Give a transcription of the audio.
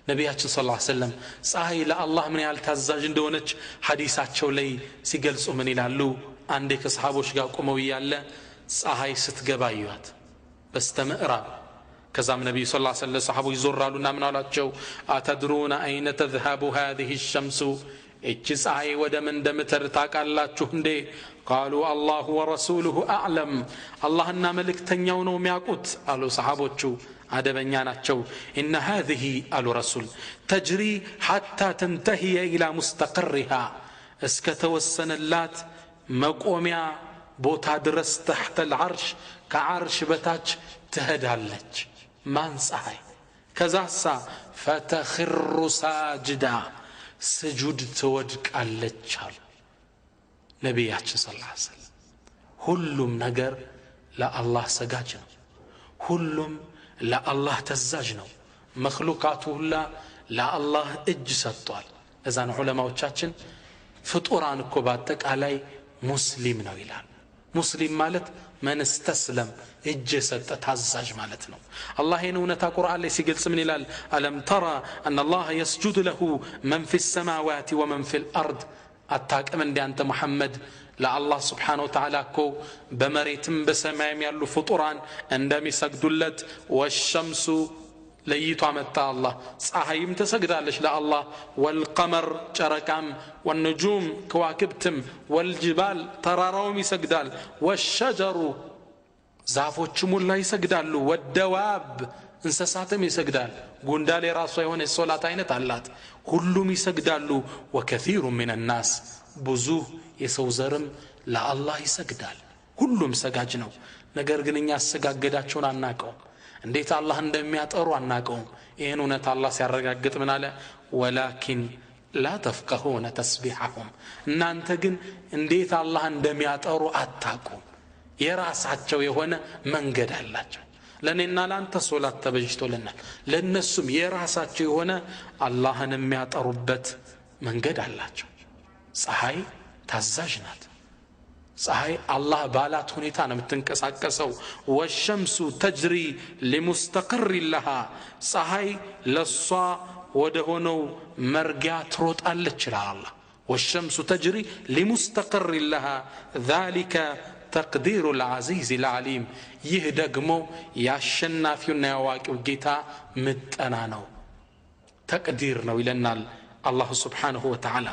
ነቢያችን صلى الله عليه وسلم ፀሐይ ለአላህ ምን ያህል ታዛዥ እንደሆነች ሐዲሳቸው ላይ ሲገልጹ ምን ይላሉ? አንዴ ከሰሃቦች ጋር ቆመው እያለ ፀሐይ ስትገባ አዩአት በስተምዕራብ። ከዛም ነቢዩ صلى الله عليه وسلم ሰሃቦች ዞር አሉና ምን አሏቸው? أتدرون أين تذهب هذه الشمس፣ እቺ ፀሐይ ወደ ምን እንደምትሄድ ታውቃላችሁ እንዴ? قالوا الله ورسوله أعلم፣ አላህና መልእክተኛው ነው የሚያውቁት አሉ ሰሃቦቹ። አደበኛ ናቸው። إن هذه አሉ ረሱል تجري حتى تنتهي إلى مستقرها፣ እስከ ተወሰነላት መቆሚያ ቦታ ድረስ تحت العرش፣ ከዓርሽ በታች ትሄዳለች። ማን? ፀሐይ። ከዛሳ فتخر ساجدة፣ ስጁድ ትወድቃለች አሉ ነቢያችን صلى الله عليه وسلم። ሁሉም ነገር ለአላህ ሰጋጅ ነው። ሁሉም ለአላህ ተዛዥ ነው። መክሉቃቱ ሁላ ለአላህ እጅ ሰጥቷል። እዛ ነው ዑለማዎቻችን ፍጡራን እኮ በአጠቃላይ ሙስሊም ነው ይላል። ሙስሊም ማለት መን እስተስለም፣ እጅ የሰጠ ታዛዥ ማለት ነው። አላህ ይህን እውነታ ቁርአን ላይ ሲገልጽ ምን ይላል? ألم تر أن الله يسجد له من في السماوات ومن في الأرض፣ አታቅም እንዲ አንተ ሙሐመድ ለአላህ سبحانه وتعالى እኮ በመሬትም በሰማይም ያሉ ፍጡራን እንደሚሰግዱለት። والشمس ለይቶ አመጣ አላህ፣ ፀሐይም ትሰግዳለች ለአላህ፣ والقمر ጨረቃም፣ والنجوم ከዋክብትም፣ والجبال ተራራውም ይሰግዳል፣ والشجر ዛፎችም ሁላ ይሰግዳሉ፣ والدواب እንስሳትም ይሰግዳል። ጉንዳን የራሷ የሆነ የሶላት አይነት አላት። ሁሉም ይሰግዳሉ። وكثير من الناس፣ ብዙ የሰው ዘርም ለአላህ ይሰግዳል። ሁሉም ሰጋጅ ነው። ነገር ግን እኛ አሰጋገዳቸውን አናቀውም። እንዴት አላህ እንደሚያጠሩ አናቀውም። ይህን እውነት አላህ ሲያረጋግጥ ምን አለ? ولكن لا تفقهون تسبيحهم፣ እናንተ ግን እንዴት አላህ እንደሚያጠሩ አታቁም። የራሳቸው የሆነ መንገድ አላቸው። ለእኔና ለአንተ ሶላት ተበጅቶልናል። ለእነሱም የራሳቸው የሆነ አላህን የሚያጠሩበት መንገድ አላቸው። ፀሐይ ታዛዥ ናት። ፀሐይ አላህ ባላት ሁኔታ ነው የምትንቀሳቀሰው። والشمس تجري لمستقر لها፣ ፀሐይ ለሷ ወደ ሆነው መርጊያ ትሮጣለች ይላል አላህ። والشمس تجري لمستقر لها ذلك تقدير العزيز العليم፣ ይህ ደግሞ የአሸናፊውና የአዋቂው ጌታ ምጠና ነው፣ ተቅዲር ነው ይለናል አላሁ ስብሓንሁ ወተዓላ።